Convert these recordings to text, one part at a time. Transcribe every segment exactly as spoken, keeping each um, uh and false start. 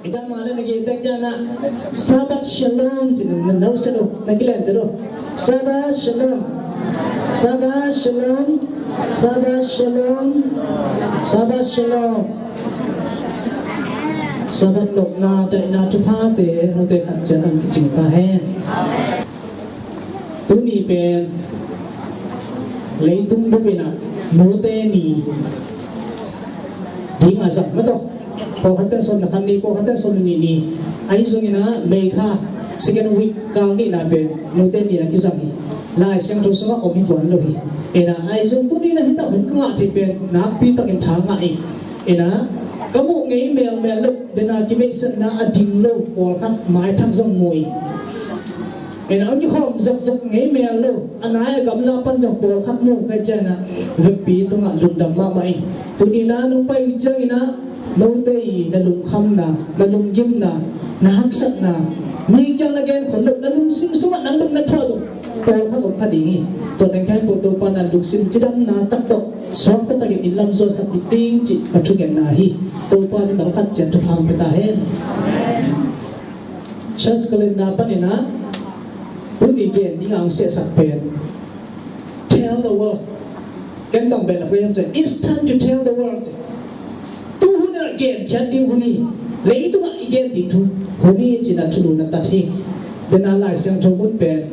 Dah mah le na gen tek ciangin ah Shabbat Shalom ci-in na lo sa lo, na kilen sa lo. Shabbat Shalom. Shabbat Shalom. Shabbat Shalom. Shabbat Shalom. Shabbat nopna, daihna thuphate note khat ciat hong kicing ta hen. Tuni pen leitung bup in ah note ni ding a zang mah tawh, pawlkhat ten sawm le khat ni, pawlkhat ten sawm le nih ni. Ahi zongin ah May kha second week kal nihna pen note ni a kizang hi. Lai Siangtho sungah om hi tuan lo hi. Ina ahi zong tuni in ah hi tak hun ka ngah thei pen nakpi takin tha ngah hi. Ina ka muh ngei melmel lo, dena kimeihsakna a ding lo pawlkhat maithak zong mu hi. Ina a kikhawm zokzok ngei mel lo, a nai a gamla pan zong pawlkhat mu ka ciangin ah vekpi tungah lungdam mahmah hi. Tuni in ah nong pai uh ciangin ah note i na lungkhamna, na lunggimna, na haksatna, mi kiang na genkhol loh, na lungsim sungah nang dong na thuah zong pawlkhat om kha ding hi. Tua teng khempeuh Topa in ah lungsim cidamna tak tawh suakta takin inn lam zuatsak ding cih ka thungetna hi. Topa in ah bang khat ciat thupha hong pia ta hen. Church calendar panin ah tuni gen ding a hong siahsak pen Tell the World. Ken tang bel a pia, it's time to tell the world. Tu hun ah genkhiat ding hun hi. Leitungah i gen ding thu hun hi ci-in ah thulu na tat hi. Dena Lai Siangtho mun pen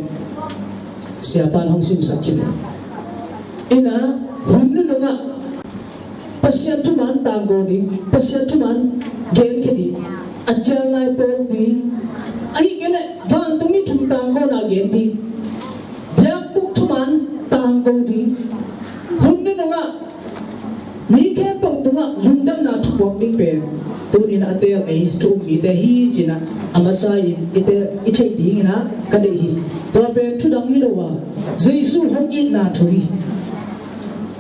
Siapa in hong simsak hi. Ina hun nunung ah Pasian thuman tangko ding, Pasian thuman genkhia ding, a cial lai pawlpi, ahih kei leh vantungmi thu tangkona gen ding, biakbuk thuman tangko ding, hun nunung ah mi khempeuh tungah lungdamna thupuak ding pen tuni in ah a teel ei thu um mite hi ci-in ah a masa in i teel i theih dingin ah ka deih hi. Tua pen thu dang hi lo a, Jesu hong itna thu hi.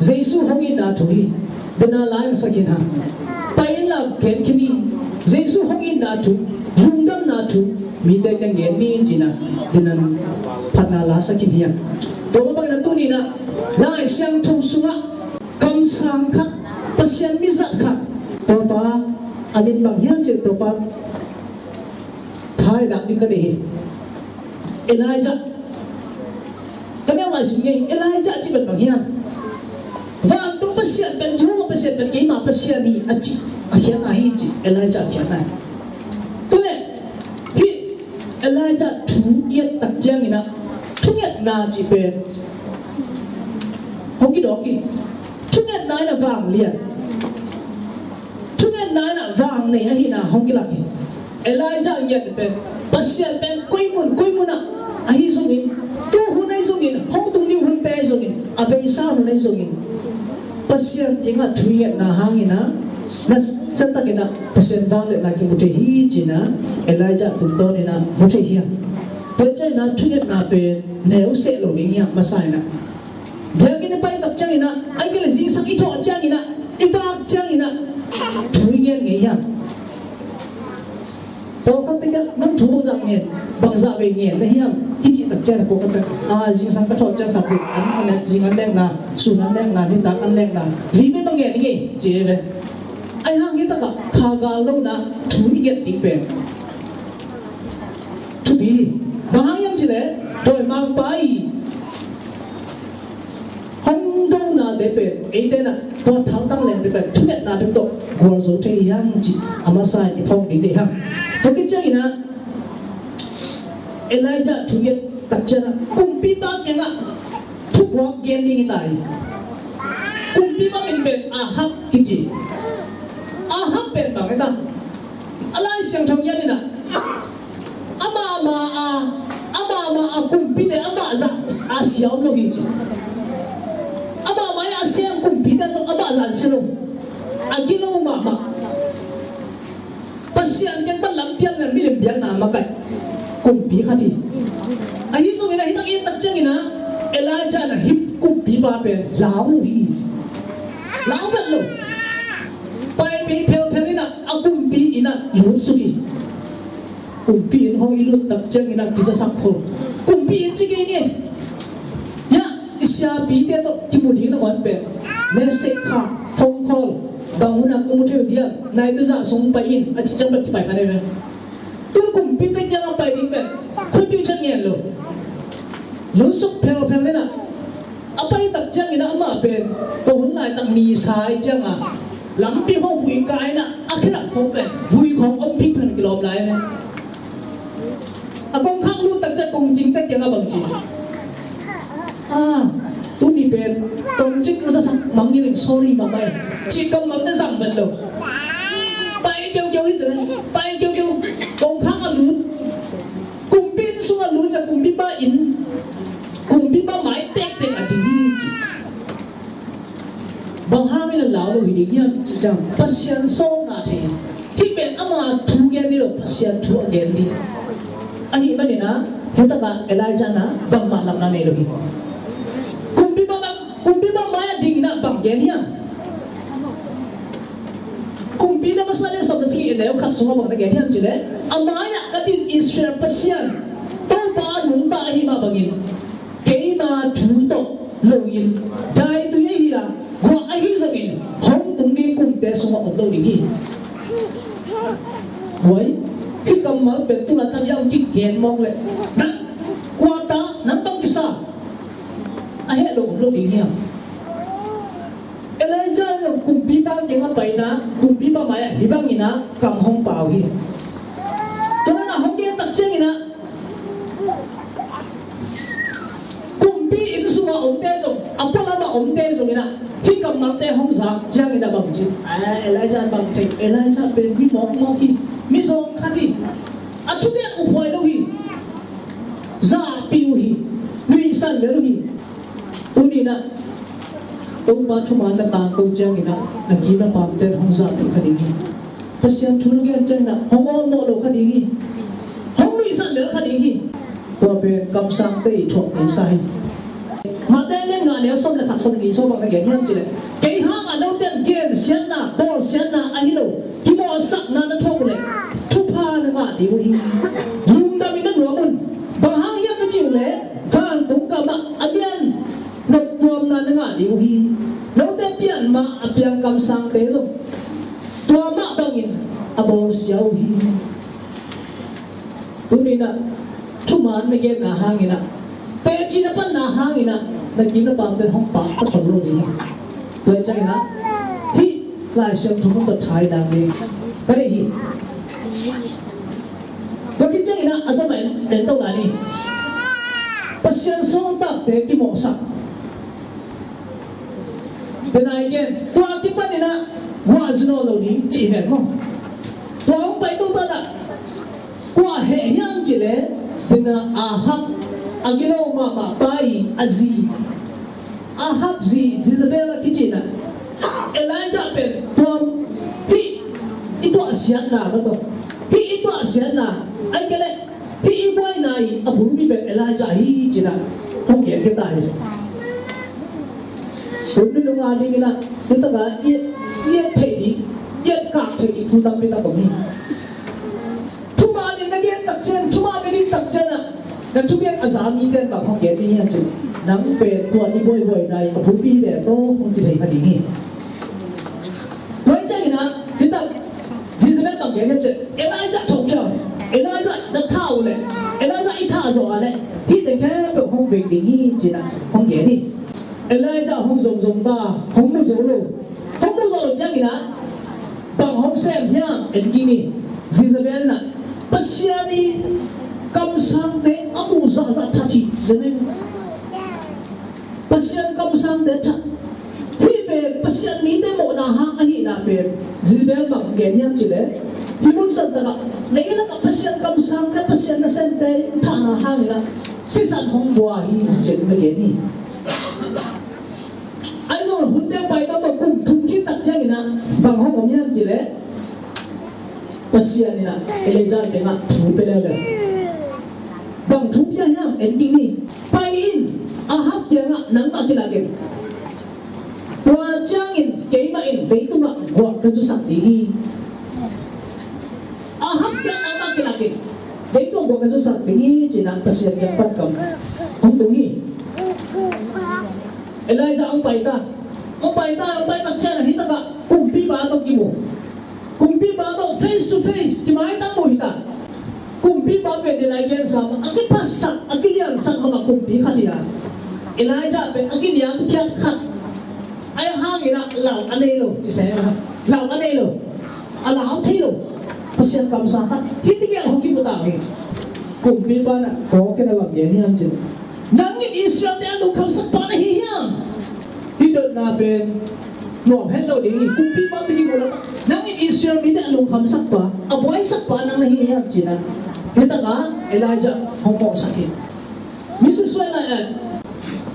Jesu hong itna thu hi. Dena lai na sak in ah, pai in la gen khin ni. Jesu hong itna thu, lungdamna thu mite kiang gen ni ci-in ah, dena phatna la sak in hi a. Tua mah bangin ah tuni in ah Lai Siangtho sungah kamsang khat, Pasian mizat khat, Topa a min bang hiam cih leh Topa thailak ding ka deih hi. Elijah. Ka neu lai sung ngei Elijah cih pen bang hiam? Vantung Pasian pen, Jehovah Pasian pen keima Pasian hi a cih a khiatna hi ci. Elijah a khiatna hi. Tua leh hih Elijah thu i et tak ciangin ah thungetna cih pen hong kidawk hi. Thungetna in ah vanglian, thungetna in ah vang nei ahihna hong kilak hi. Elijah ngiat pen Pasian pen koi mun koi mun ah ahi zongin, tu hun ahi zongin, hong tung ding hunte ahi zongin, a beisa hun ahi zongin, Pasian kiangah thu i ngetna hangin ah nasia takin ah Pasian vangliatna kimu thei hi ci-in ah Elijah tungtawnin ah mu thei hi a. Tua ciangin ah thungetna pen neu seh lo ding hi a, masa in ah biakinn i pai tak ciangin ah, ahih kei leh zingsang i thawh ciangin ah, i vak ciangin ah thu i ngen ngei hiam? Pawlkhat te kiang nang thu bangzah ngen, bangzah vei ngen na hiam? I cih tak ciangin ah pawlkhat te, a, zingsang ka thawh ciang khat vei an, an lek, zing an lekna, sun an lekna, nitak an lekna, li vei bang ngen i ngei ci ve. Ahih hang hi takah kha gal lohna thu i nget ding pen thupi hi. Bang hang hiam cih leh dawimangpa i hong donate pen eite in ah tua thaltang lente pen thungetna pen tawh gualzo thei hi hang cih a masa in i phawk ding deih hang. Tua khit ciangin ah Elijah thu i et tak ciangin ah kumpipa kiangah thupuak gen ding hi ta hi. Kumpipa min pen Ahab kici. Ahab pen bang hi ta? A Lai Siangtho ngiat in ah amah mah a, amah mah a kumpite amah zah a sia om lo hi ci. Amah mah a sem kumpite zong amah zah a sia lo. A gilo mahmah. Pasian kiang pan lampiakna, milim biakna a makaih kumpi khat hi. Ahi zongin ah hih tak i et tak ciangin ah Elijah in ah hih kumpipa pen lau lo hi. Lau vet lo. Pai pei phelphel in ah a kumpi inn ah lut suk hi. Kumpi inn hong i lut tak ciangin ah kizasak khol. Kumpi inn ci kei ni. Hiah i siapite tawh kimu ding nangawn pen message kha, phone call, Bang hun ah kong mu thei uh diam, nai tu zah sung pai in, a cih ciang bang kipai kha nei ve. Tua kumpi te kiangah pai ding pen khuapi uh ciang ngen lo. Lusuk phelphel in ah, a pai tak ciangin ah amah pen, tua hun laitak ni sa ahih ciangah lampi khawng vui kai in ah, a khedap khawng pen vui khawng om phingphen kilawm lai ve. A kongkhak lut tak ciang kongcingte kiangah bang ci? Ah, tuni pen kongcing na zasak mang ni leng sorry mahmah e, cih kammalte zang vet lo. Pai kiaukiau hi te, pai kiaukiau. Kongkhak a lut, kumpi inn sungah lut leh kumpipa inn, kumpipa mai tektek a ding hi ci. Bang hangin a lau lo hi ding hiam cih ciang, Pasian sawlna thei. Hih pen ama thu gen ding lo, Pasian thu a gen ding. Ahih manin ah, hi takah Elijah in ah bangmah lamna nei lo hi. Kumpipa bang, kumpipa mai-ah ding in ah bang gen hiam? Kumpite masa lian sawm le sagih, a neu khat sungah bang na gen hiam cih leh, a mai-ah ka din Israel Pasian, Topa a nungta ahih mah bangin keima thu tawh lo-in daitui ahi a, guah ahi zongin hong tung ding kumte sungah om lo ding hi. Huai, hih kammal pen tu laitak a hong kigen mawk leh, nang kua ta, nang bang kisa, a heh lo om lo ding hiam? Elijah in kumpipa kiangah pai in ah, kumpipa mai-ah hih bangin ah kam hong pau hi. Tua in ah hong gen tak ciangin ah, kumpi inn sungah omte zong, a pualam ah omte zong in ah hih kammalte hong zak ciangin ah bang ci? Ah, Elijah bang thei, Elijah pen mi mawkmawk hi, mi zawng khat hi. A thugen uphuai lo hi. Zahpih uh hi. Nuihsan lel uh hi. Tuni in ah Topa thuman na tangko ciangin ah, na kim na pamte hong zahpih kha ding hi. Pasian thu na gen ciangin ah hong awlmawh lo kha ding hi. Hong nuihsan lel kha ding hi. Tua pen kamsangte i thuak nisa hi. Matthai lian nga, neu sawm le khat, sawm le nih sung bang na gen hiam cih leh, kei hangah note in gensiatna, bawlsiatna ahi lo, kimawhsakna na thuak uh leh thupha na ngah ding uh hi. Lungdam in na nuam un. Bang hang hiam na cih uh leh, vantung gam ah a lian noptuamna na ngah ding uh hi. Note pian mah a piang kamsangte zong tua mah bangin a bawlsia uh hi. Tuni in ah thuman na genna hangin ah, teci na panna hangin ah, na kim na pamte hong pau ta lo ding hi. Tua ciangin ah, hih Lai Siangtho hong phat thei dan ding ka deih hi. Tua khit ciangin ah a zom ah en, en to lai ni. Pasian sawltakte kimawhsak. Tua nai gen, tua kipan in ah guah zu nawn lo ding cih ven maw. Tua hong pai to tan ah, kua heh hiam cih leh, tua in ah Ahab, a gilo mahmah pa i a zi, Ahab zi Jezebel a kici in ah, Elijah pen tua, hih i tuahsiatna maw tua, hih i tuahsiatna, ahih kei leh hih i buaina i a bulpi pen Elijah hi ci in ah hong gen kei ta hi. Hun nunung a ding in ah, tu tak a i et, i et theih ding, i et kak theih ding thu tampi tak om hi. Thuman in na gen tak ciang, thuman na din tak ciang ah, na thugen a za mite in bang hong gen ding hiam cih leh, nang pen tua i buaibuaina i a bulpi hi ve tawh, hong ci thei kha ding hi. Tua ciangin ah, hi tak, Jezebel bang gen hiam cih leh, Elijah thawhkik a, Elijah na thah uh leh, Elijah i thah zawh a leh, hihte khempeuh hong veng ding hi ci in ah hong gen hi. Elijah hong zongzong ta, hong mu zo lo. Hong mu zo lo ciangin ah, bang hong sem hiam en kik ni. Jezebel in ah, Pasian i kamsangte a muh zahzah that hi, Jezebel. Pasian kamsangte that. Hih pen Pasian mite mawhna hang ahihna pen Jezebel bang gen hiam cih leh, hih mun santak ah, na inn lakah Pasian kamsangte, Pasian nasemte thahna hangin ah sisan hong bua hi, ci in na gen hi. Ahi zong hunte pai ta, kum thum khit tak ciangin ah bang hong om hiam cih leh, Pasian in ah Elijah kiangah thu pia leuleu. Bang thu pia hiam en kik ni. Pai in, Ahab kiangah nangmah kilak in. Tua ciangin keimah in leitung ah guah ka zusak ding hi. Ahab kiang nangmah kilak in, leitung ah guah ka zusak ding hi ci in ah Pasian kiang pan kam hong tung hi. Elijah hong pai ta. Hong pai ta, hong pai tak ciang ah, hi tak ah kum Kumpipa tawh kimu. Kumpipa tawh face to face, kimaitang mu hi ta. Kumpipa pen den a i gensa mah, a kiphatsak, a kiliansak mahmah kumpi khat hi a. Elijah pen a kiniamkhiat khat. Ahi hangin ah lau a nei lo, ci se a. Lau a nei lo. A lau thei lo. Pasian kamsang khat. Hih tegel hong kimu ta hi. Kumpipa in ah, ko ken a bang gen hiam cin. Nang in Israel-te a lungkhamsakpa na hi hiam? Hih dotna pen nuam het lo ding hi. Kumpipa pen hi ko lo. Nang in Israel mite a lungkhamsakpa, a buaisakpa nang na hi hiam cin ah. Hih takah Elijah hong mawhsak hi. Missus Suela, eh,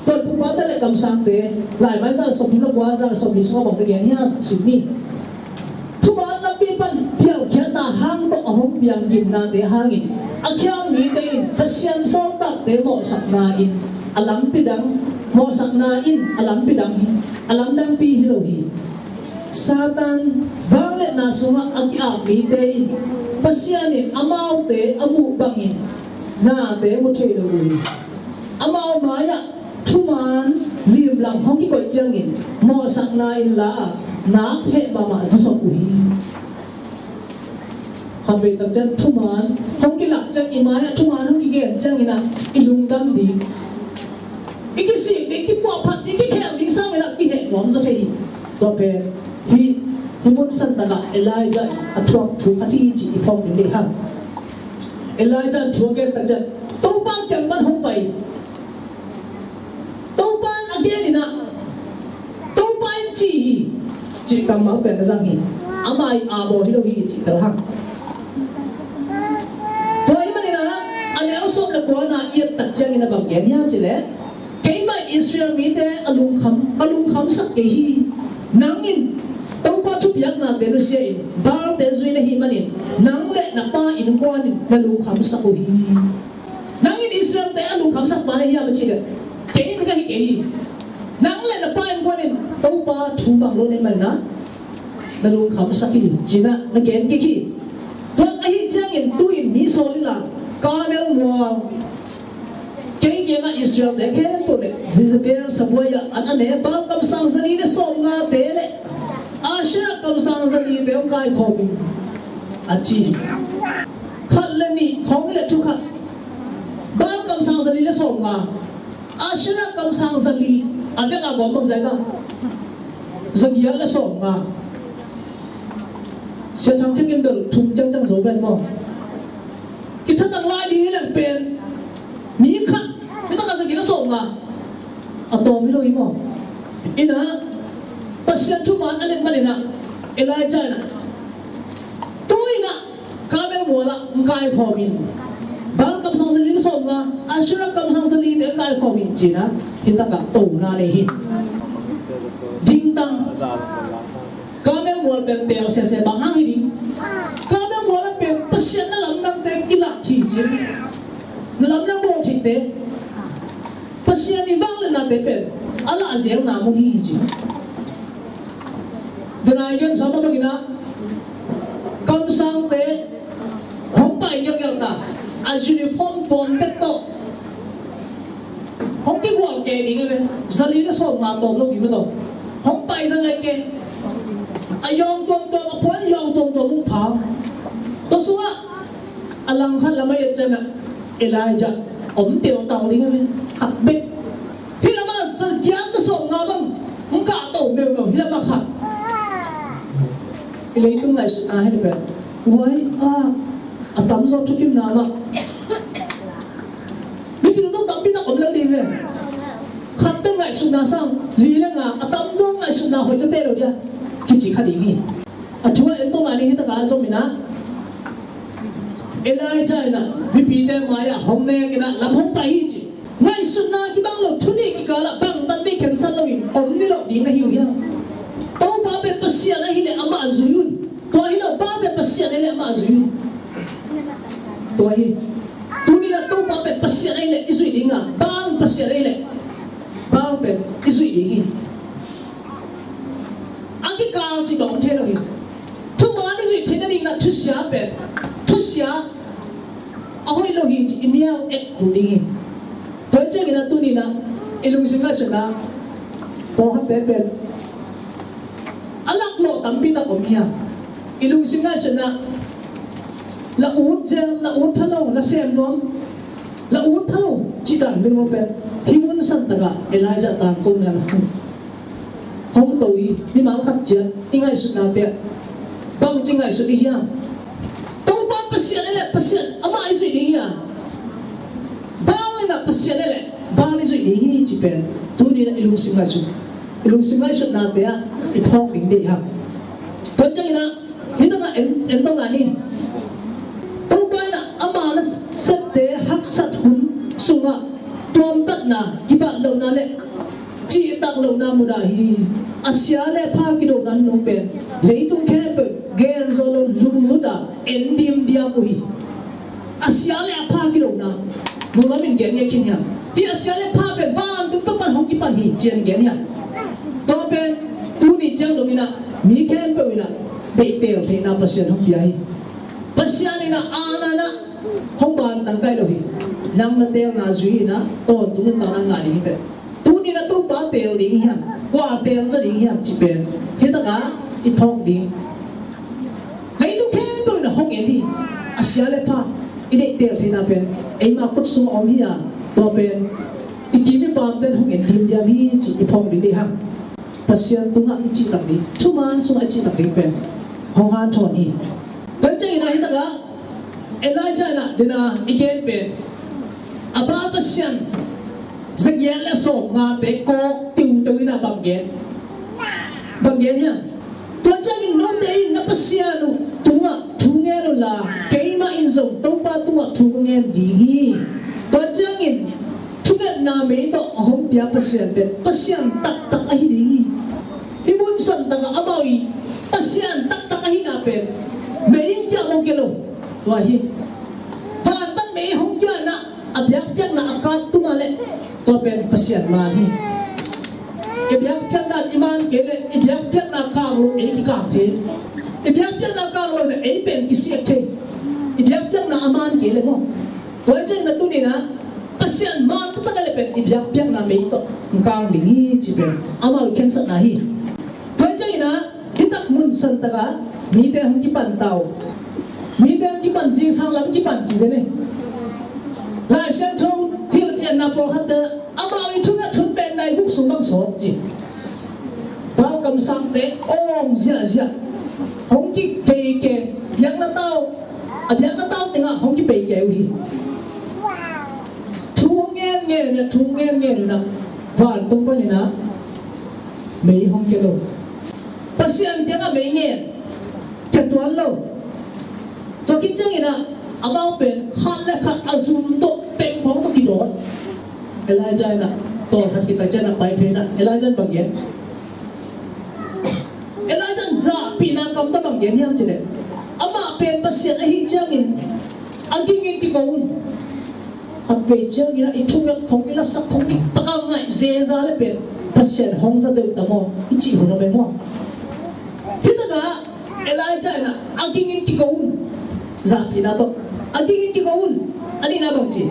Tonpukpate le kamsangte, Laimai za le sawmthum le kua, za le sawmli sungah bang tawh gen hiam, sim ni. Thuman lampi pan phialkhiatna hang tawh a hong piang gimnate hangin a khial mite in Pasian sawltakte mawhsakna in a lampi dang, mawhsakna in a lampi dang hi, a lamdangpi hi lo hi. Satan vangliatna sungah a ki-ap mite in Pasian in amaute a muh bangin nate mu thei lo uh hi. Amau mai-ah thuman limlang hong kikoih ciangin mawhsakna in la-a nak heh mahmah zawsop uh hi. Khatvei tak ciang thuman hong kilak ciang, i mai-ah thuman hong kigen ciangin ah i lungdam ding, i kisik ding, i kipuahphat ding, i kikhel ding sangin ah kiheh nuam zaw thei hi. Tua pen hih, hih mun santakah Elijah a thuak thu khat hi ci i phawk ding deih hang. Elijah thu a gen tak ciang Topa kiang pan hong pai. Topa in a gen in ah, Topa in ci hi, cih kammal pen a zang hi. Amah i a baw hi lo hi cih tel hang. Tua ahih manin ah a neu sawm le kuana i et tak ciangin a bang gen hiam cih leh, keimah Israel mite a lungkham, ka lungkhamsak kei hi. Nang in Topa thupiaknate nusia in Baalte zui na hih manin nang le na pa innkuan in na lungkhamsak uh hi. Nang in Israel-te a lungkhamsakpa na hiam a cih leh, kei in ka hi kei hi. Nang le na pa innkuan in Topa thu bang lo nei man na, na lungkhamsak hi, ci-in ah na gen kik hi. Tua ahih ciangin tu-in mi sawl inla, Karmel mual, kei kiangah Israel-te khempeuh le Jezebel sabuai-ah an a ne Baal kamsang zali le sawmngate le Asherah kamsang zalite hong kaikhawm in, a ci. Khat le nih khawng hi leh thu khat. Baal kamsang zali le sawmnga, Asherah kamsang zali, a bek a gawm bangzah ta? Zagiat le sawmnga. Sia Thang Khe Kim bel thum ciangciang zo pen maw? Kithatak lai ding hi leh pen mi khat, mi khat a zagiat le sawmnga a tawm hi lo hi maw? Inah Pasian thuman a let man inah Elijah inah tu inah Karmel mualah hong kaikhawm in, Baal kamsang zali le sawmnga, Asherah kamsang zalite hong kaikhawm in, ci-in ah hih takah tona nei hi. Dingtang. Karmel mual pen tel siasia bang hang hi ding. Karmel mual ah pen Pasian na lamdangte kilak hi ci. Na lamdang bawl theite, Pasian i vangliatnate pen a lahzialna mun hi ci. Denai gen sawm a bangin ah kamsangte hong pai gelgel ta, a uniform tuam tek tawh hong kigual kei ding hi ve. Zali le sawmnga tawm lo ding hi ve tawh. Hong pai zang ngai kei. A yawng tuamtuam, a puan yawng tuamtuam hong pha. Tua sungah a langkhat lamah i et ciangin ah Elijah om teutau ding hi ve. Khat bek. Hih lamah zagiat le sawmnga bang hong kahto meumeu, hih lamah khat. I leitung ngaihsutna hi pen. Wai a, a tamzaw thukimna mah. Mipil zong tampi tak om lel ding hi ve. Khat bek ngaihsutna sang, li le nga, a tamzaw ngaihsutna hoih tete lo dia kici kha ding hi. A thu a en tawh lai ni hi takah zom inah Elijah inah mipite mai-ah hong nek inah lam hong pai hi ci. Ngaihsutna kibang lo, thu nih kikalah bangtan vei khensat loin om niloh ding na hi uh hiam? Topa pen Pasian ahih leh amah zui un. Tua hi lo, Baal pen Pasian ahih leh amah zui un. Tua hi. Tuni-in ah Topa pen Pasian ahih leh i zuih ding a, Baal pen Pasian ahih leh Baal pen i zuih ding hi. A kikal cih tawh om thei lo hi. Thuman i zuih theihna dingin ah thusia pen, thusia a hoih lo hi cih i nial et kul ding hi. Tua ciangin ah tuni-in ah i lungsim ngaihsutna pawlkhatte pen A laklawh tampi tak om hi a. I lungsim ngaihsutna, la ut zel, la ut pha lo, la sem nuam, la ut pha lo cih dan min om pen, hih mun santakah Elijah tangkona hong to hi. Mimal khat ciat i ngaihsutnate ah bangci ngaihsut i hiam? Topa Pasian e le, Pasian amah i zuih ding hi a, Baal e le, Pasian e le, Baal i zuih ding hi, ci pen tuni-in ah i lungsim ngaihsut, i lungsim ngaihsutnate ah i phawk ding deih hang. Tua ciangin ah hih takah en, en to lai ni. Topa in ah ama nasepte haksat hun sungah tuamtatna, kibat lohna le cihtak lohna mudah hi. A sia le pha kidona nunung pen leitung khempeuh gen zo lo lunglut a en dimdiam uh hi. A sia le a pha kidona, nunglam in gen ngei khin hiam? Hih a sia le pha pen vantung pan hong kipan hi, ci-in gen hiam? Tua pen tuni ciang dongin ah mi khempeuh in ah deihtel theihna Pasian hong pia hi. Pasian in ah aana in ah hong ban tangkai lo hi. Nang na teelna zui in ah tawntung in tang na ngah ding hi teh. Tuni-in ah Topa teel ding hiam? Kua teel zaw ding hiam, ci pen hih takah i phawk ding. Leitung khempeuh in ah hong en hi. A sia le pha i deihtel theihna pen eima khut sungah om hi a, tua pen i kim i pamte in hong en dimdiam hi, ci i phawk ding deih hang. Pasian tungah i cihtak ding, thuman sungah i cihtak ding pen hong hanthawn hi. Tua ciangin ah hih takah Elijah in ah dena i gen pen, a Baal pasian zagiat le sawmngate kawk tiuteu in ah bang gen, bang gen hiam? Tua ciangin note in na Pasian uh tungah thu ngen unla, keimah in zong Topa tungah thu ka ngen ding hi. Tua ciangin thungetna mei tawh a hong pia Pasian pen Pasian taktak ahi ding hi. Hih mun santakah amau i Pasian taktak ahihna pen mei in kiam hong kia lo. Tua hi. Vantan mei hong kia in ah a biakpiakna a kap tung a leh tua pen Pasian maan hi. I biakpiakna i maan kei leh i biakpiakna kang lo ei kikang thei. I biakpiakna kang lo leh ei pen kisiat thei. I biakpiakna a maan kei leh maw. Tua ciangin ah tuni-in ah Pasian maan taktak a leh pen i biakpiakna mei tawh kang ding hi, ci pen amau i khensatna hi. Tua ciangin ah hih tak mun santakah mite hong kipan ta uh. Mite hong kipan, zingsang lam kipan ci zen e. Lai Siangtho hilhcianna pawlkhatte amau i thunget hun pen nai guk sung bang sawk ci. Baal kamsangte awng ziahziah, hong kikeike, biakna tau, a biakna tau tengah hong kipeike uh hi. Thu hong ngenngen in ah, thu hong ngenngen in ah vantung panin ah mei hong kia lo. Pasian kiangah mei ngen, kia tuan lo. Tua khit ciangin ah amau pen khat le khat a zum tawh, tengphawng tawh kidawt. Elijah in ah tawlkhat kitak ciangin ah pai phei in ah Elijah in bang gen? Elijah in zahpihna kam tawh bang gen hiam cih leh, amah pen Pasian ahih ciangin a gingin kiko un. A pei ciangin ah i thunget khong, i lasak khong, i takah ngaih zeza le pen Pasian hong za deuh ta maw, i cih hun a om e maw. Hih takah Elijah in ah a gingin kiko un. Zahpihna tawh a gingin kiko un. A nihna bang ci?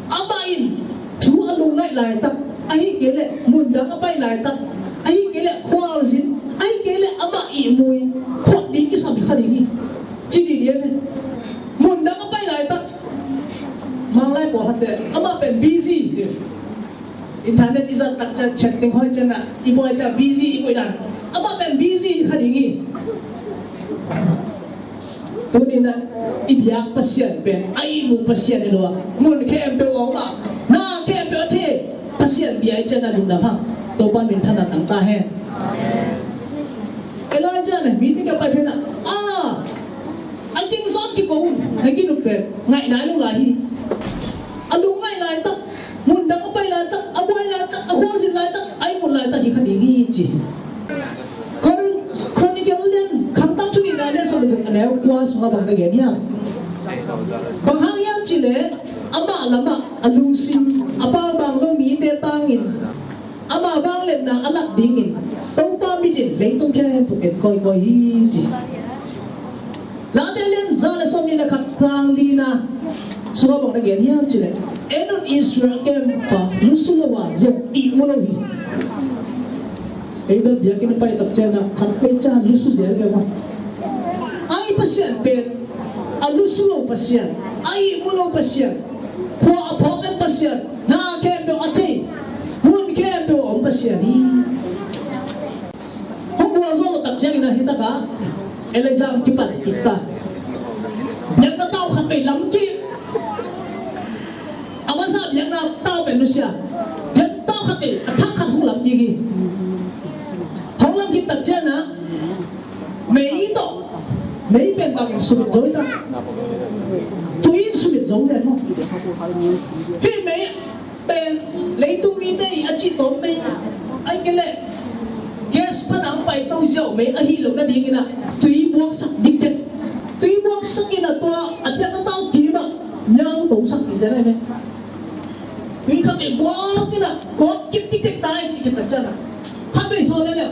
Amah in thu a lungngaih laitak, ahih kei leh mundang a pai laitak, ahih kei leh khualzin, ahih kei leh amah ihmui phuat ding kisam hi kha ding hi. Ci dih diam e. Mundang a pai laitak, Manglai pawlkhatte amah pen busy. Internet i zat tak ciang chatting hoi ciang ah i buai ciang busy i buai dan. Amah pen busy hi kha ding hi. Tuni-in ah i biak Pasian pen a ihmu Pasian hi lo a, mun khempeuh a om a, na khempeuh a thei Pasian bia i ciang ah lungdam hang. Topa minthanna tang ta hen. Elijah in ah mite kiang pai phei in ah, a, a ging zaw un, kiko un. Na gin uh pen ngaih nai lo lai hi. A lungngaih laitak, mundang a pai laitak, a buai laitak, a khualzin laitak, a ihmut laitak hi kha ding hi, ci. Chron-, Chronicle lian, Khangthak Thunihna lian sawm le guk, a neu kua sungah bang na gen hiam? Bang hang hiam cih leh amah lamah a lungsim a paubang lo mite tangin ama vangliatna a lak dingin Topa mit in leitung khempeuh en kawikawi hi, ci. Late lian za le sawmnih le khat, tang lina sungah bang na gen hiam cih leh, en un, Israel kempa lusu lo a zong ihmu lo hi. Ei bel biakinn a pai tak ciangin ah khat peuh ca lusu zel ve maw. Ei Pasian pen a lusu lo Pasian, a ihmu lo Pasian, khua a phawk den Pasian, na khempeuh a thei, mun khempeuh a om Pasian hi. Hong gualzo lo tak ciangin ah hi takah Elijah hong kipan kik ta. Biakna tau khat peuh lam kik. A masa biakna tau pen nusia. Biakna tau khat peuh a thak khat hong lam kik hi. Hong lam kik tak ciangin ah mei tawh, mei pen bangin sumit zo hi ta. Tui in sumit zo hi ta maw. Hih mei pen leitung mite i a cih tawm mei, ahih kei leh gas pan a hong paito ziau mei ahih loh nadingin ah tui buaksak dikdek. Tui buaksak in ah tua a biakna tau kim ah miang tosak hi zen ahi ve. Tui khat peuh buak in ah kawt kik dikdek ta hi cih khit tak ciangin ah khat peuh sawn lel leh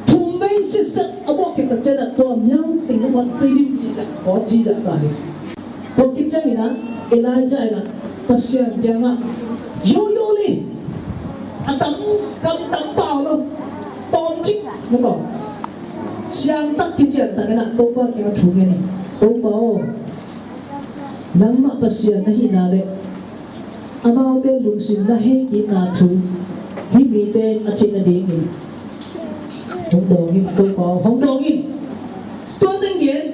thum vei sitset a buak khit tak ciangin ah tua miang teng khat tui dim sitset kawt zihziah ta hi. Tua khit ciangin ah Elijah in ah Pasian kiangah yoyo le a tam kam tam pau lo tawmcik na ko siangtak kician tak in ah Topa kiangah thu ngen hi. Topa aw, nangmah Pasian na hihna le amaute lungsim na hei kitna thu hih mite a theih nadingin hong dawng in, Topa aw, hong dawng in. Tua teng gen,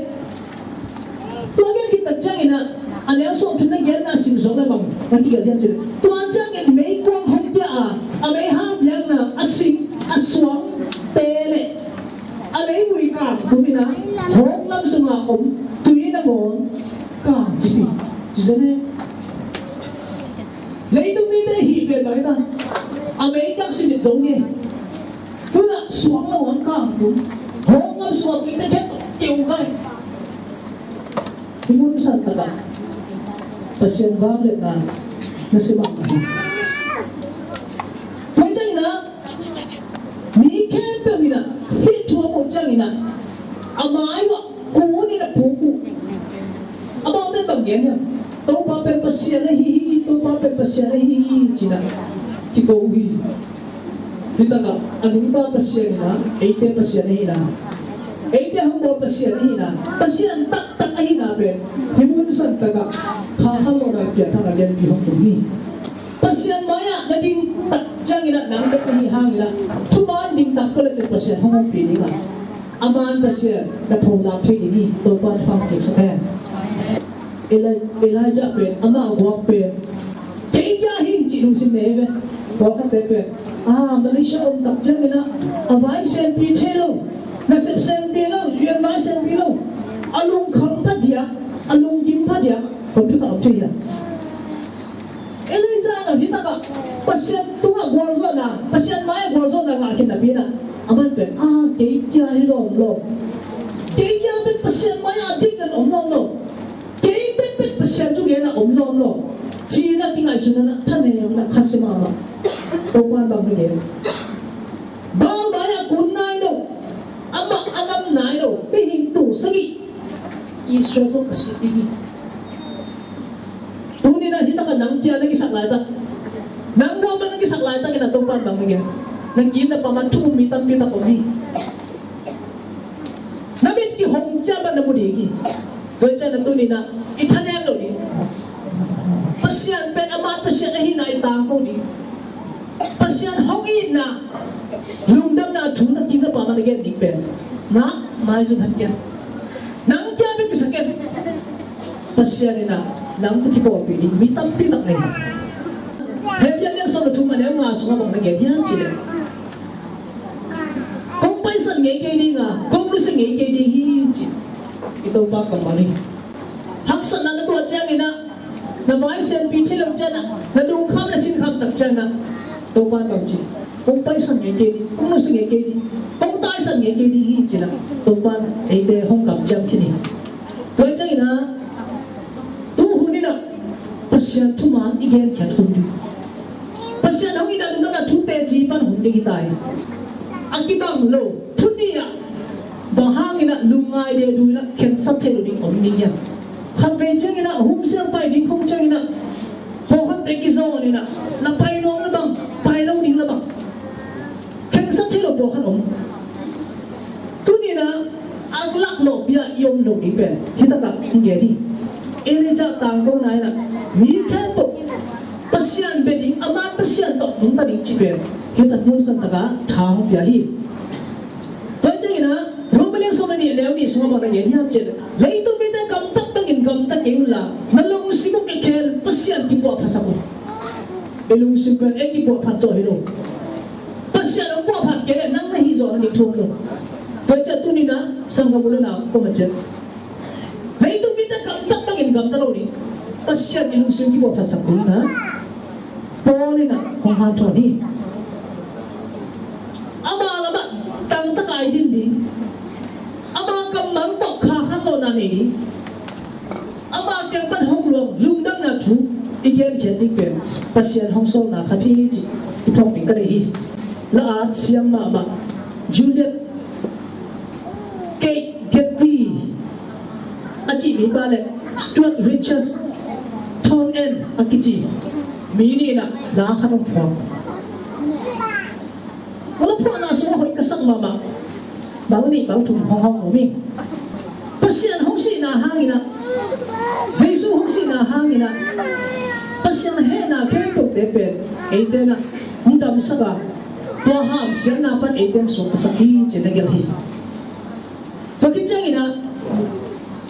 tua gen khit tak ciangin ah a neu sawm thum na genna sim suak le bang na kigelh hiam cih leh tua ciangin meikuang hong pia a, a meihal biakna a sing a suangte le a leivui kang tum in ah hawk lam sungah om tui nangawn kang cip hi. Ci zen e. Leitung mite hih pen bang hi ta, a mei ciang sumit zo ni. Tu in ah suang lo ang kang tum, hawk lam sungah tuite khempeuh keu kai. Hih mun san takah Pasian vangliatna na si mahmah hi. Tua ciangin ah mi khempeuh in ah hih thu a muh ciangin ah a mai uah kun in ah puk uh. Amaute bang gen hiam? Topa pen Pasian ahi hi, Topa pen Pasian ahi hi, ci-in ah kiko uh hi. Hi takah a nungta Pasian in ah eite Pasian ahihna, eite hong bawl Pasian ahihna, Pasian taktak ahihna pen hih mun san takah Kha Khanlawhna piangthak a lianpi hong tung hi. Pasian mai-ah na ding tak ciangin ah nang bek na hih hangin ah thuman ding tak peuh le Pasian hong ompih ding a, a man Pasian na pholak thei ding hi. Topa na pang kiksak hen. Eli-, Elijah pen amah a guak pen kei kia hi cih lungsim nei ve. Pawlkhatte pen a Malaysia om tak ciangin ah a vai senpi thei lo, nasep senpi lo, lian vai senpi lo, a lungkham phadiak, a lungkim phadiak, hong pi kha om thei hiam? Elijah in ah hi takah Pasian tungah gualzawhna, Pasian mai-ah gualzawhna ngah khin napi in ah aman pen a kei kia hi lawm lawm, kei kia pen Pasian mai-ah a ding in om lawm lawm, kei bekbek Pasian thugen ah om lawm lawm, ci-in ah kingaihsun in ah thanem in ah khasia mahmah. Topa'n bang na gen? Baal mai-ah kun nai lo, amah a ngam nai lo mihing tul sagih Israel zong ka sih ding hi. Tuni-in ah hi takah nang kia na kisak laitak, nang guam na kisak laitak in ah Topa'n bang na gen? Na kiim na pam ah thu um mi tampi tak om hi. Na mit kihong ciang bang na mu ding hi. Tua ciang na tuni-in ah i thanem loh ding, Pasian pen ama Pasian ahihna i tangko ding, Pasian hong itna, lungdamna thu na kiim na pam ah na gen ding pen na maizum hen kia. Nang kia bek kisak in, Pasian in ah nang tawh kipawlpih ding mi tampi tak nei. Hebru lian sawm le thum a neu nga sungah bang na gen hiam cih leh, kong paisan ngei kei ding a, kong nusia ngei kei ding hi, ci-in i Topa kammal hi. Haksatna na tuah ciangin ah, na vai senpi thei lo ciangin ah, na lungkham na sinkham tak ciangin ah, Topa'n bang ci? Kong paisan ngei kei ding, kong nusia ngei kei ding, kong taisan ngei kei ding hi, ci-in ah Topa'n eite hong kamciam khin hi. Tua ciangin ah, tu hun in ah Pasian thuman i genkhiat hun ding, Pasian hong itna, lungdamna thu teci pan hun ding hi ta hi. A kibang lo thu nih ah bang hangin ah lungngai ding, a dui in ah khensat thei lo ding om ding hiam? Khatvei ciangin ah home cell pai ding khong ciangin ah pawlkhatte kizawng in ah, na pai nuam le bang, pai lo ding le bang, khensat thei lo pawlkhat Bia i om lo ding pen hi takah hong gen hi. Elijah tangkona in ah mi khempeuh Pasian bia ding, a man Pasian tawh nungta ding cih pen hi tak mun san takah tha hong pia hi. Tua ciangin ah Rom a lian sawm le nih, a neu nih sungah bang na gen hiam cih leh, leitung mite gamtat bangin gamta kei unla, na lungsim uh kikhel Pasian kipuahphatsak un. I lungsim pen ei kipuahphat zawh hi lo. Pasian hong puahphat kei leh nang na hih zawh nading thu om lo. Tua ciang tuni-in ah sanggam u le nau, kua mah ciat, leitung mite gamtat bangin gamta lo ding, Pasian i lungsim kipuahphatsak dingin ah Paul in ah hong hanthawn hi. Ama lamah tangtaka i din ding, ama kammal tawh kha khanlawhna nei ding, ama kiang pan hong luang lungdamna thu i genkhiat ding pen Pasian hong sawlna khat hi cih i phawk ding ka deih hi. La at siam mahmah Juliet Kate Gedney a cih mipa le Stuart Richards Thornton a kici mi nih in ah la khat hong phuak. Ka la phuahna sungah hoih ka sak mahmah bang nih bang thum hong hawm om ing. Pasian hong sihna hangin ah, Jesu hong sihna hangin ah, Pasian hehna khempeuhte pen eite in ah hong damsak a, tua hamsiatna pan eite hong suaktasak hi ci-in na gelh hi. Tua khit ciangin ah,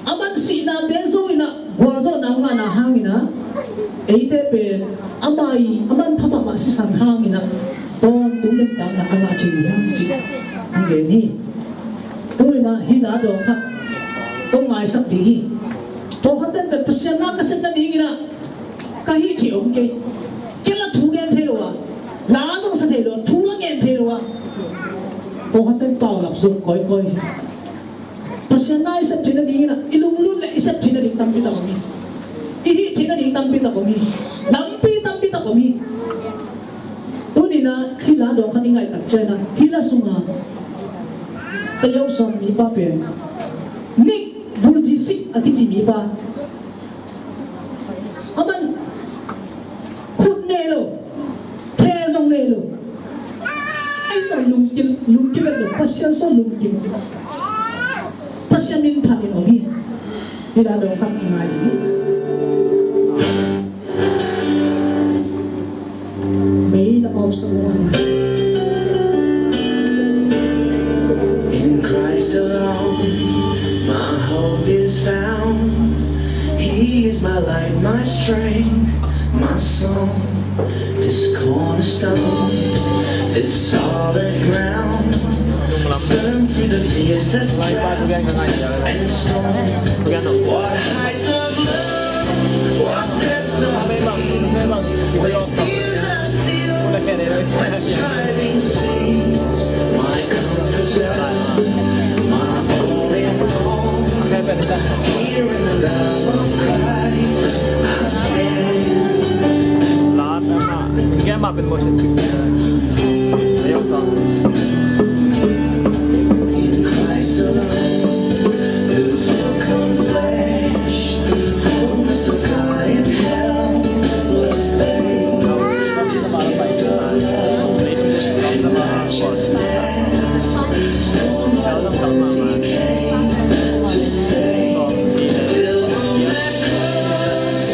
a man sihnate zo in ah gualzawhna ngahna hangin ah, eite pen ama i a manpha mahmah sisan hangin ah tawntung nuntakna a ngah thei uh hi cih hong gen hi. Tu-in ah hih la dawng khat kong ngaisak ding hi. Pawlkhat ten pen Pasian na ka sep nadingin ah ka hih theih om kei. Kei la thu gen thei lo a, la zong sa thei lo a, thu la ngen thei lo a, pawlkhat ten paulap zong kawikawi hi. Pasian na i sep theih nadingin ah i lunglut leh i sep theih nading tampi tak om hi. I hih theih nading tampi tak om hi. Nampi tampi tak om hi. Tuni-in ah hih la dawng khat i ngaih tak ciangin ah hih la sunga Tayau sawm mipa pen Nick Vujicic a kici mipa. A man khut nei lo, khe zong nei lo. Ei zong lungkim, lungkim et lo, Pasian sung lungkim. Pasian min phat in om hi. Hih la dawng khat ngai ding hi. May the awesome one. In Christ alone, my hope is found. He is my light, my strength, my song, this cornerstone, this solid ground, firm through the fiercest drought and storm. What heights of love, what depths of peace, when fears are still, when striving cease, my comforter, my all in all. Here in the love of Christ I stand. Lahat na nga. Kaya mapit mo siya. Ayaw sa. In Christ alone, who took on flesh, the fullness of God in helpless babe. This gift of love and righteousness, so much as he came to save, till on that cross,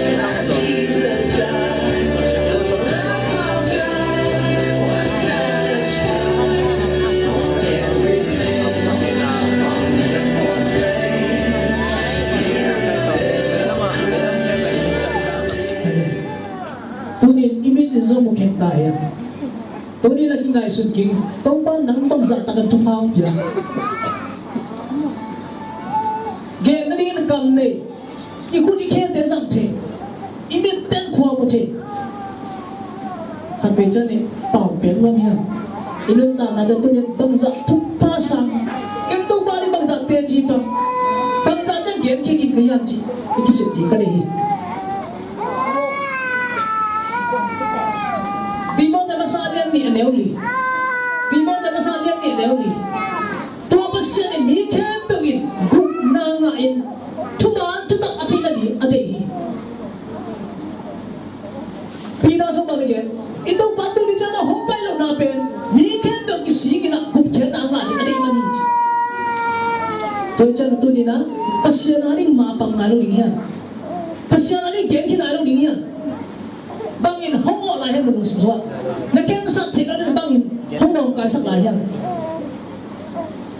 Jesus died. The wrath of God was satisfied. For every sin on him was paid. Here in the death of Christ. Tuni-in i mit in zong mu khen ta hiam? Tuni-in a kingaihsun kik, Topa nang bangzah takin thupha hong pia. Gen nadingin kam nei, i khut i khete zang thei, i mit teng khua mu thei. Khat peuh ciang i pau pek ngam hiam? I nuntakna tawh tuni-in bangzah thupha sang, ken Topa ding bangzah teci pang, bangzah ciang gen kik in ka hiam cih i kisep ding ka deih hi. Timote masa lian nih a neu li. Timote masa lian nih a neu li. Tua Pasian in mi khempeuh in gupna ngah in thuman thutak a theih nading a deih hi. Peter sung bang na gen, i Topa tuni ciang a hong pai lohna pen mi khempeuh kisik in a gupkhiatna a ngah ding a deih man hi ci. Tua ciang a tuni lo ding hiam? Pasian a ding gen khin lo ding hiam? Bangin hong awh lai hiam na lungsim sungah? Na khensat theihna ding bangin hong nawngkaisak lai hiam?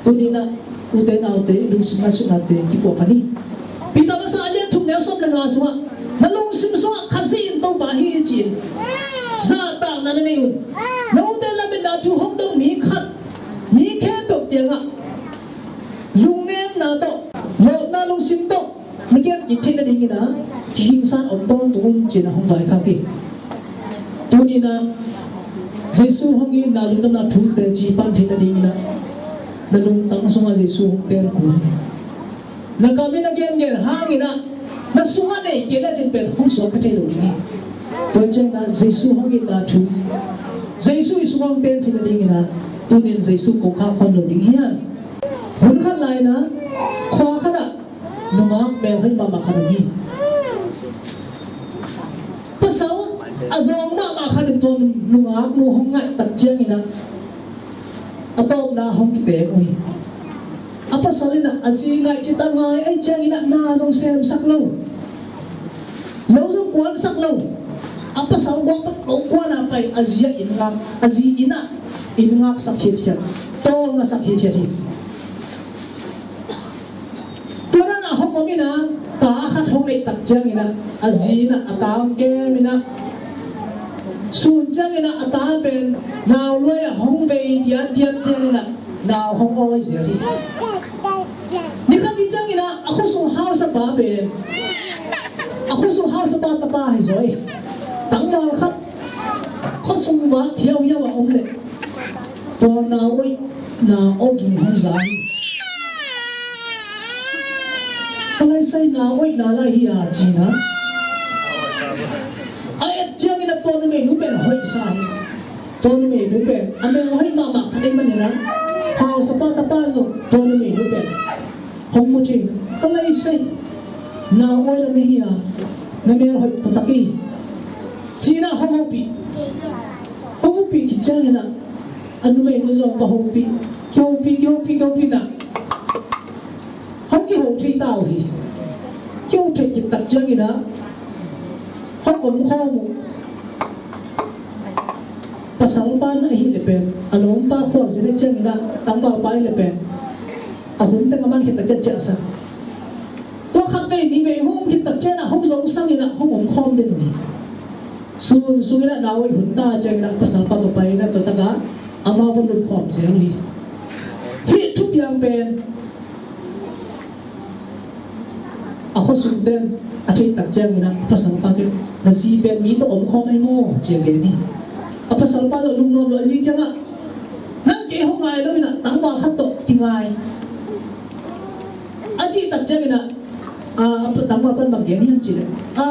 Tuni-in ah ute naute, lungsim ngaihsutnate kipuah pah ni. Peter masa a lian thum neu sawm le nga sungah, na lungsim sungah Khazih in Topa hi ci-in zahtakna na nei un. Na ute lametna thu hong dong mi khat, mi khempeuh kiangah lungnemna tawh, lawpna lungsim tawh na kiat kik theih nadingin ah kihingsan om tawntung un ci-in ah hong vaikhak hi. Tuni-in ah Jesu hong itna, lungdamna thu teci pan theih nadingin ah na lungtang sungah Jesu hong teel kul hi. Na kam in a gengen hangin ah na sungah nei kei lecin pen hong suak kha thei lo ding hi. Tua ciangin ah Jesu hong itna thu, Jesu i sungah hong teel theih nadingin ah tuni-in Jesu ko khak khol lo ding hiam? Hun khat lai-in ah khua khat ah nungak melhoih mahmah khat om hi. Pasal a zawng mahmah khat in tua nungaknu hong ngaih tak ciangin ah a tawpna hong kitem uh hi. A pasal in ah a zi ngaih cih tak ngai ahih ciangin ah na zong semsak lo, lo zong kuansak lo. A pasal guak bek lo kuan a pai, a zi a inn ngak, a zi inn ah inn ngaksak hithiat, tawlngasak hithiat hi. Tua dan a hong om in ah ta khat hong neih tak ciangin ah a zi in ah a ta hong kem in ah, sun ciangin ah a ta pen naunuai ah hong vei diatdiat ciangin ah nau hong awi zel hi. Ni khat ni ciangin ah a khuasung hausapa pen, a khuasung hausapa tapa hi zaw hi. Tangval khat khuasung vak hiauhiau a om leh tua naunuai na aw ging hong za hi. Ka lai sai, naunuai na lai hi a ci-in ah a et ciangin ah tua numeinu pen hoih sa hi. Tua numeinu pen a melhoih mahmah khat ahih manin ah hausapa tapa in zong tua numeinu pen hong mu thei. Ka lai sai, naunuai na hi a, na melhoih taktak hi ci-in ah hong hopih. Hong hopih khit ciangin ah a numeinu zong va hopih, kihopih, kihopih, kihopih in ah hong kiho thei ta uh hi. Kiho thei khit tak ciangin ah hong omkhawm uh. Pasalpa in ahih leh pen a lawmpa khualzin ahih ciangin ah, tangvalpa ahih leh pen a hun teng a man khit tak ciang ciahsan. Tua khat vei nih vei hong om khit tak ciangin ah hong zongsang in ah hong omkhawm den uh hi. Sun sungin ah naunuai hun ta ciangin ah pasalpa va pai in ah tua takah amau va lutkhawm zel uh hi. Hih thupiang pen a khuasungte in a theih tak ciangin ah a pasalpa kiang, na zi pen mi tawh omkhawm ahi maw, ci-a gen hi. A pasalpa tawh lungnuam lo, a zi kiangah, nang kei hong ngai lo in ah tangval khat tawh kingai, a cih tak ciangin ah, a, a tangvalpa in bang gen hiam cih leh, a,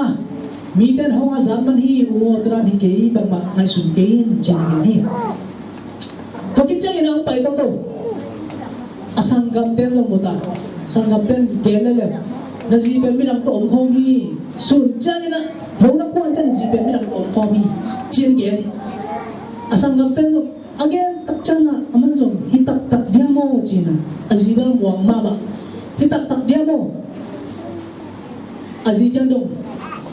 mite in hong a zat man hi, u aw, tua dan hi kei, bangmah ngaihsun kei in, ci-in gen hi. Tua khit ciangin ah hong pai toto. A sanggamte in zong mu ta. Sanggamte in gen lel lel. Na zi pen midang tawh omkhawm hi. Sun ciangin ah lo na kuan ciang na zi pen midang tawh omkhawm hi, ci-in gen hi. A sanggamte in zong a gen tak ciangin ah aman zong hi taktak dia maw ci-in ah a zi bel muang mahmah. Hi taktak dia maw? A zi kiang dong,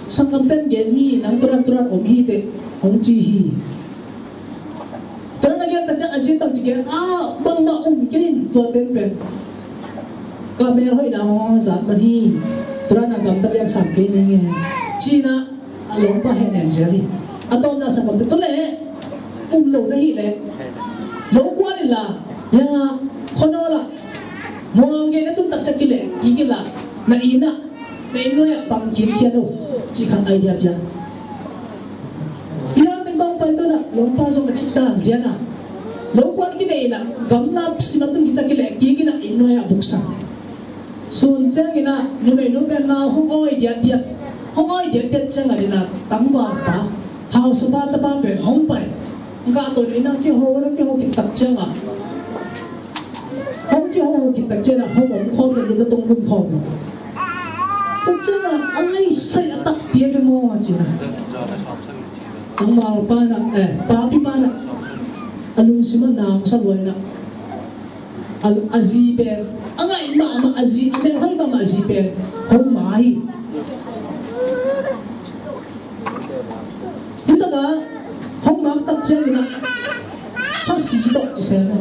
sanggamte in gen hi, nang tua dan tua dan om hi teh, hong ci hi. Tua dan a gen tak ciang a zi tang ci gen, a, bangmah um kei in, tuate in pen ka melhoihna hong zat man hi. Tua dan a gamta liang sam kei ning e, ci-in ah a lawmpa hehnem zel hi. A tawpna sanggamte, tua leh um lo na hih leh lo kuan inla, ya, khuanawl ah mual gei na tun tak ciang kileh kik inla, na inn ah, na inn nuai ah pang kik khia lo, ci khat idea pia. Hi dan teng tawh pai tawh in ah lawmpa zong a cih dan lian a, lo kuan kinei in ah gamla sim a tun kik ciang kileh kik in ah inn nuai ah buksan. Sun ciangin ah numeinu pen nau hong awi diatdiat, hong awi diatdiat ciangin ah tangvalpa, hausapa tapa pen hong pai. Gah tawh in ah kiho, na kiho khit tak ciangin ah, hong kiho khit tak ciangin ah hong omkhawm in ah lum na tong lum khawm. Tua ciangin ah a lai sai a takpi a hi maw ci-in ah tangvalpa in ah, eh, papipa in ah a lungsim ah nang sa lua in ah A, a zi pen, a ngaih mahmah a zi, a melhoih mahmah a zi pen hong ma hi. Hi takah hong mak tak ciangin ah, sasi tawh ci sem e,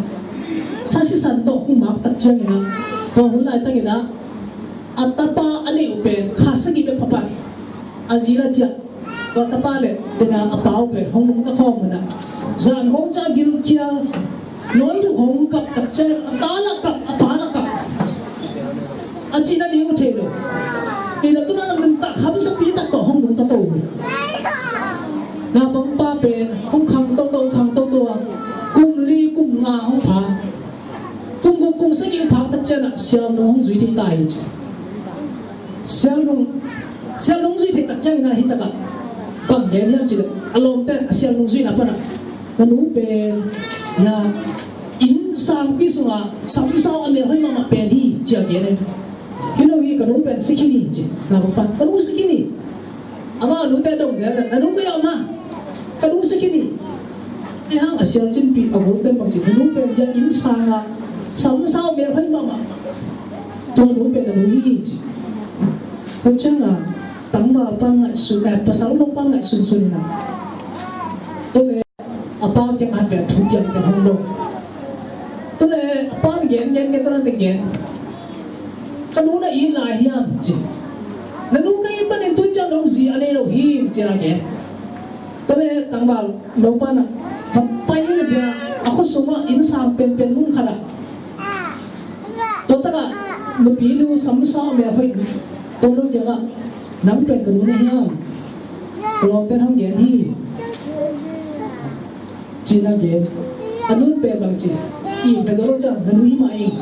sasi san tawh hong mak tak ciangin ah, tua hun laitakin ah a tapa a neih uh pen kha sagih bek pha pan, a zi la ciah. Tua tapa le tena a pa uh pen hong nungta khawm un ah, zan hong ciah gilkial, nawi duh hong kap tak ciang a ta la kap, a pa la kap, a cihna ding uh thei lo. Ina tuna na nungta khamsapi tak tawh hong nungta to uh. Naupangpa pen hong khang toto, khang toto a, kum li kum nga hong pha. Kum guk kum sagih hong pha tak ciang ah sialnung hong zui thei ta hi ci. Sialnung, sialnung zui thei tak ciangin ah hi takah bang gen hiam cih leh, a lawmte a sialnung zuihna panah, "Na nu pen, ya, inn sangpi sungah samsau a melhoih mahmah pen hi," ci a gen e. "Hi lo hi, ka nu pen si khin hi," ci. Naupangpa, "Ka nu si khin hi." Amah a nute dong zel, "Na nu kei om a, ka nu si khin hi." Ahih hang a sialcinpih a gulte bang ci, "Na nu pen, ya, inn sangah samsau melhoih mahmah, tua nu pen na nu hi," ci. Tua ciangin tangval pan ngaihsun, eh, pasal no pan ngaihsun sun in ah, tua leh a pa kiang ah pen thu piang pen hong dong. Tua leh a pa in gen gen gen, tua leh a pa in gen, "Ka nu na it lai hiam?" ci. "Na nu ka it manin tu ciang no zi a nei lo hi," ci a gen. Tua leh tangval no pan ah, "Ka pai in a bia, a khua sungah inn sang penpen nung khat ah, tua takah nupi nu samsau a melhoih, tua nu kiangah, 'Nang pen ka nu na hiam? Ka lawmte'n hong gen hi,' ci-in a gen." A nu'n pen bang ci, "Ih, ka zo lo ciang na nu hi mah ing."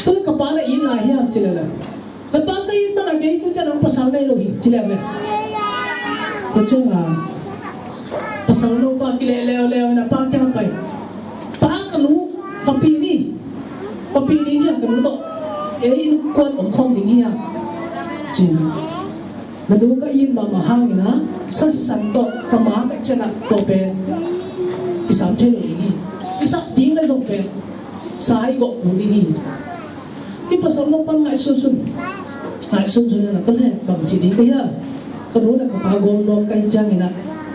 Tua leh, "Ka pa na it lai hiam?" ci leh leh, "Na pa ka it manin kei tu ciang hong pasal nei lo hi," ci leh leh. Tua ciangin pasal no pa kileh leuleu in a pa kiang pai. "Pa, ka nu, ka pi ni, ka pi ni hiam ka nu tawh? Ei innkuan om khawm ding hiam?" ci. "Na nu ka it mahmah hangin a, sa sisan tawh ka mak ahih ciangin a, tua pen kisam thei lo ding hi. Kisam ding leh zong pen sa i gawh kul ding hi." Hih pasal no pan ngaihsun sun, ngaihsun sun in a, "Tua leh bang ci ding ka hiam? Ka nu leh ka pa gawm nuam ka hih ciangin a,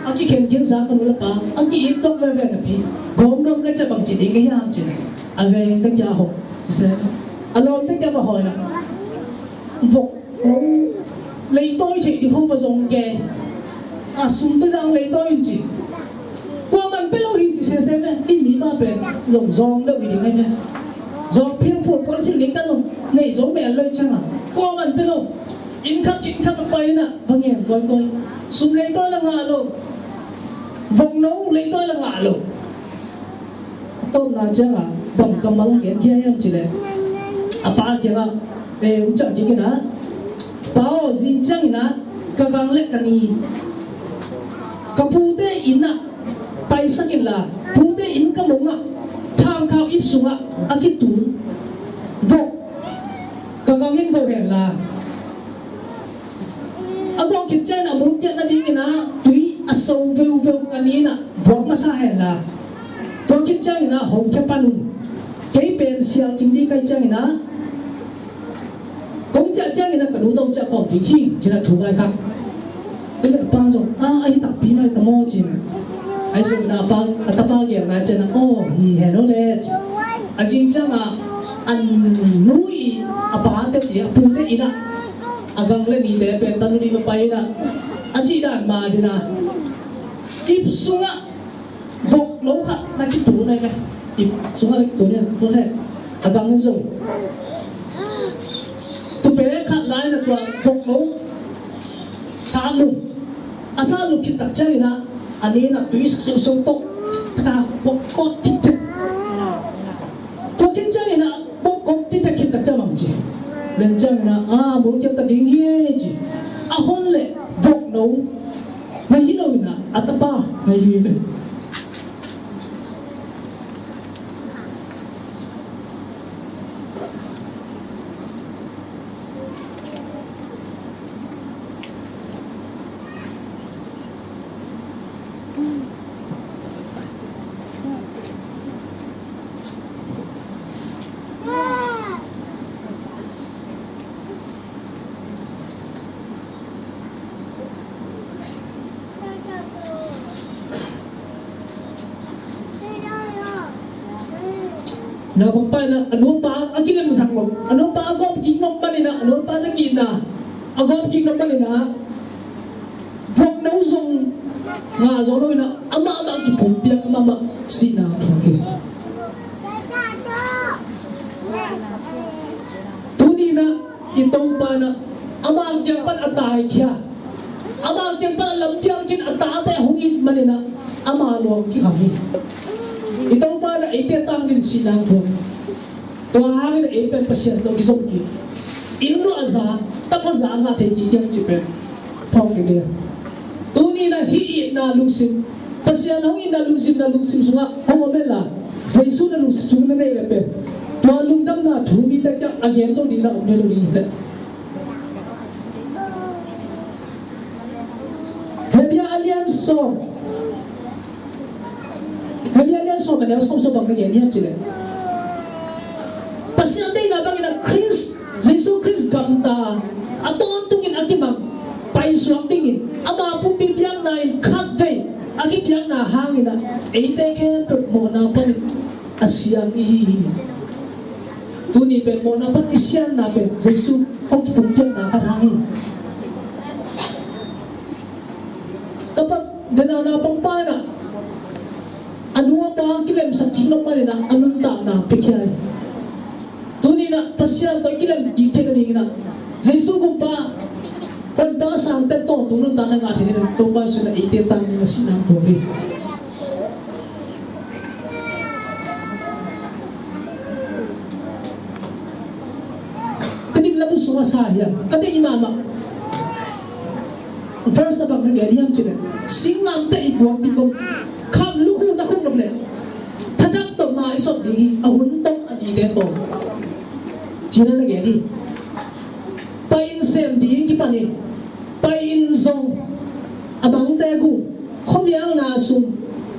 a kikhen khinsa ka nu leh pa, a ki-it tuak veve napi, gawm nuam ka hih ciang bang ci ding ka hiam?" ci-in a, "A veng ka kiang hawh," ci se. A lawmte kiang va hawh in a, "Vok no leitawi theih ding hong va zong kei a, sum tawh dang leitawi in," ci. "Kuaman pia lo hi," ci sese me. Hih mi mah pen zong zawng deuh hi ding ahi me. Zawng phiang phut puan sin ding tan zong nei zo mel lo ciangin a, "Kuaman pia lo. Inn khat inn khat a pai in a va ngen kawikawi. Sum leitawi la ngah lo. Vok no leitawi la ngah lo." A tawpna ciangin a bang kammal hong gen khia hiam ci leh, a pa kiangah, eh, hong ciah kik in a, "Pa aw, zing ciangin a ka gang leh ka ni ka pute inn ah paisak inla, pute inn ka mong ah, thangkhau ip sungah a kitun vok ka gang in go henla, a gawh khit ciangin a mulkiat nadingin a tui a so veuveu ka ni in a buak masa henla, tua khit ciangin a hong khia pan un. Kei pen sial cing ding ka hih ciangin a, kong ciah ciangin a ka nu tawh ciah khawm ding hi," ci-in a thu vaikhak. Tua leh a pa zong, "Ah, ahi takpi mah hi ta maw," ci-in a, ahi zongin a pa, a tapa gelna ciangin a, "Aw, hi hen aw leh," ci. A zing ciangin a, a nu i, a pate ci, a pute inn ah a gang leh nite pen tanu nih va pai in a, a cih dan mah in a, ip sungah vok no khat na kitun ahi ve. Ip sungah na kitun in a, tua leh a gang in zong, tua pen khat lai in a tua vok no sa lum, a sa lum khit tak ciangin a, a ni in a tui sak siusiu tawh, taka vok kawt thithet. Tua khit ciangin a, vok kawt thithet khit tak ciang bang ci, len ciangin a, "Ah, mulkiat ta ding hi," ci. A hon leh vok no na hi lo in a, a tapa na hi ve. Naupang pa in ah a nupa a kilemsak nop, a nupa a gawp kik nop manin ah, a nupa na ki-itna a gawp kik nop manin ah, vuakno zong ngah zo lo in ah, amah mah kipumpiak, amah mah sihna thuak hi. Tuni in ah i Topa in ah ama kiang pan a taikhia, ama kiang pan a lampiang khin a tate hong it manin ah ama lawng kikham hi. I Topa in ah eite tang dingin sihna thuak. Tua hangin ei pen Pasian tawh kizom kik, inn luahza, tapa za ngah thei kik hiam cih pen phawk kik ding. Tuni in ah hih itna lungsim, Pasian hong itna lungsim, na lungsim sungah hong om hen la, Jesu na lungsim sungah na neih leh pen, tua lungdamna thu mite kiang a gen lo ding, na om thei lo ding hi teh. Hebru a lian sawm, Hebru a lian sawm a neu sawm sawm bang na gen hiam cih leh, Pasian deihna bangin ah Khrist, Jesu Khrist gamta a tawntungin a kimang paisuak dingin ama pumpi biakna in khatvei a kipiakna hangin ah eite khempeuh mawhna panin a siang i hi hi. Tuni pen mawhna pan i sianna pen Jesu hong kipumpiakna khat hang hi. Tapat dena naupang pa in ah a nupa kilemsak kik nop manin ah a nuntakna piakhia hi. Tuni in ah Pasian tawh i kilem kik theih nadingin ah Jesu gumpa, Honpa sangte tawntung nuntakna ngah theih nadingin Topa Jesu in ah eite tangin a sihna thuak hi. Ka dim labu sungah sa hiam? Ka deih mahmah. Verse a bang na gen hiam cih leh, singlamteh i puak ding kong kham lukhu na khuk nop leh, thatak tawh ma i sot ding hi, a hun tawh a nite tawh, ci-in ah na gen hi. Pai-in sem ding kipanin, pai-in zong a bangte gu, khuamialna sung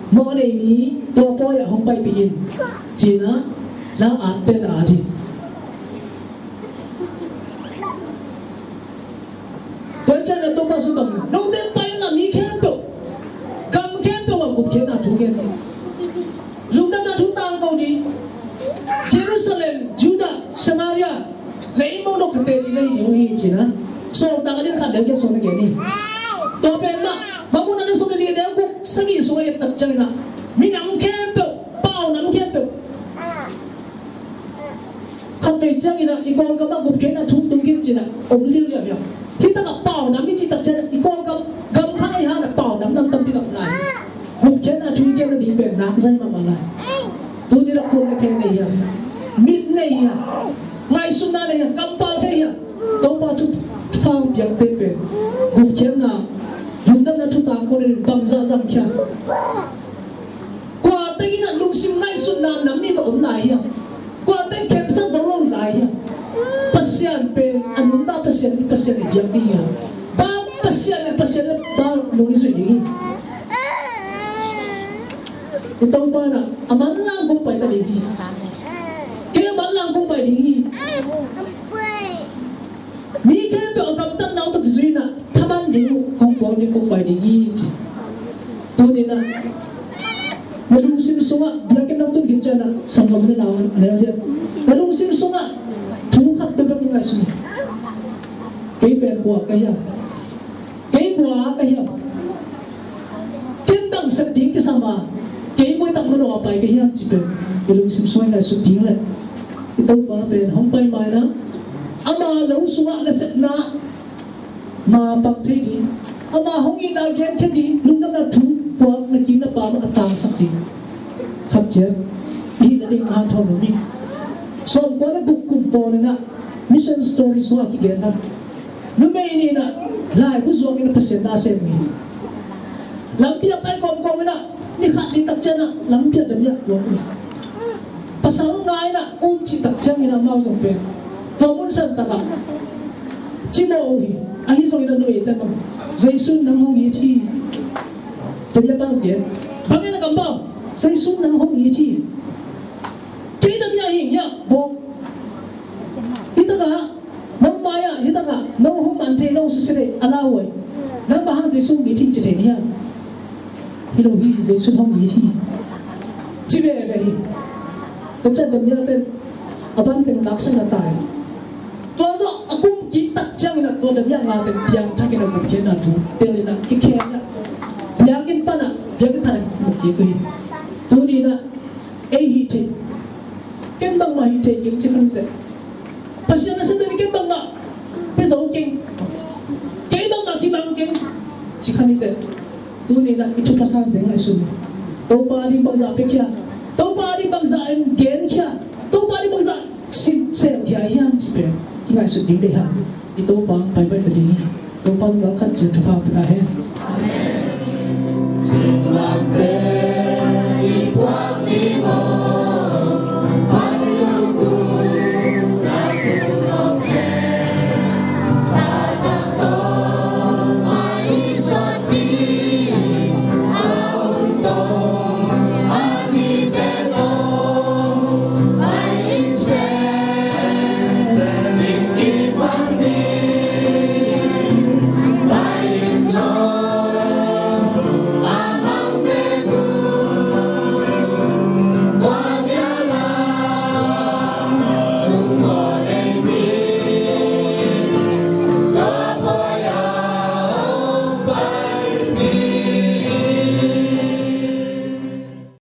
mawhnei mi tua pawi ah hong paipih in, ci-in ah na atte na at hi. Tua ciangin ah Topa Jesu bang, note pai-in ah mi khempeuh, gam khempeuh ah gupkhiatna thu gen ni. Lungdamna thu tangko ni. Jerusalem, Judah, Samaria, lei mawk nop khat teci na hi ding uh hi, ci-in ah Sawltak a lian khat, neu giat sung na gen hi. Tua pen mah, Mangmuhna a lian sawm le li, neu guk, sagih sungah i et tak ciangin ah minam khempeuh, paunam khempeuh, khatvei ciangin ah i Kawlgam ah gupkhiatna thu tung khin ci-in ah om liuliau hi. Hih takah paunam i cih tak ciangin ah i Kawlgam, gam khat ahih hangin ah paunam nam tampi tak lai. Gupkhiatna thu i gen nading pen nak zai mahmah lai. Tuni-in ah khuak le khe nei hiam? Mit nei hiam? Ngaihsutna nei hiam? Kampau thei hiam? Topa thu, thupha hong piakte pen gupkhiatna, lungdamna thu tangko nading bangzah zang khia? Kua teng in ah lungsim ngaihsutna nam nih tawh om lai hiam? Kua teng khensat zo lo lai hiam? Pasian pen a nungta Pasian hi, Pasian i biak ding hi. Bang Pasian le, Pasian le bang nung i zuih ding hi. I Topa in ah a manlang kong pai ta ding hi. Kei a manlang kong pai ding hi. Mi khempeuh a gamtatna uh tawh kizui-in ah thaman ding uh hong puak ding kong pai ding hi, ci. Tuni-in ah na lungsim sungah, biakinn nong tun khit ciangin ah, sanggam le nau, a neu lian, na lungsim sungah thu khat bekbek na ngaihsun hi. Kei pen kua ka hiam? Kei kua ka hiam? Ken dang sep ding kisam a, kei koi tak manawh a pai ka hiam, ci pen i lungsim sungah i ngaihsut ding leh, i Topa pen hong pai ma-in ah ama lo sungah nasepna ma pak thei ding, ama hong itna genkhia ding, lungdamna thu puak na kim na pam a tangsak ding khat ciat i hih nading a hanthawn om hi. Sawmkua le guk kum pawl in ah Mission Story sungah kigen a, numei nih in ah laibu zuak in ah Pasian na sem hi. Lampi ah pai kawmkawm in ah ni khat ni tak ciang ah lampi ah damiah tuak hi. Pasal nga in ah um cih tak ciangin ah amau zong pen tua mun san tak ah cimawh uh hi. Ahi zongin ah numeite bang, Jesu in nang hong it hi. Damiah bang gen, bang in ah kampau, Jesu in nang hong it hi. Kei damiah hing hiah bawk. Hi tak ah nong mai-ah, hi tak ah nong hong man thei, nong susia thei a lauhuai. Nang bang hang Jesu hong it hi ci thei na hiam? Hi lo hi, Jesu hong it hi, ci veve hi. Tua ciang damia ten a ban teng laksan a tai. Tua zawh a kum kik tak ciangin ah tua damia nga teng piangthakin a gupkhiatna thu telin ah kikhen ah biakinn pan ah biakinn pan ah kimu kik uh hi. Tuni in ah ei hih theih, ken bangmah hih thei keng ci kha ni teh. Pasian nasem ding ken bangmah pia zo keng, kei bangmah kibang keng ci kha ni teh. Tuni in ah i thupha san ding ngaihsun. Topa ding bangzah pia khia, Topa ding bangzah en gen khia, Topa ding bangzah sin sem khia hiam ci pen kingaihsut ding deih hang. I Topa hong pai pai ta ding hi. Topa hong gal khat ciang thupha pia hen.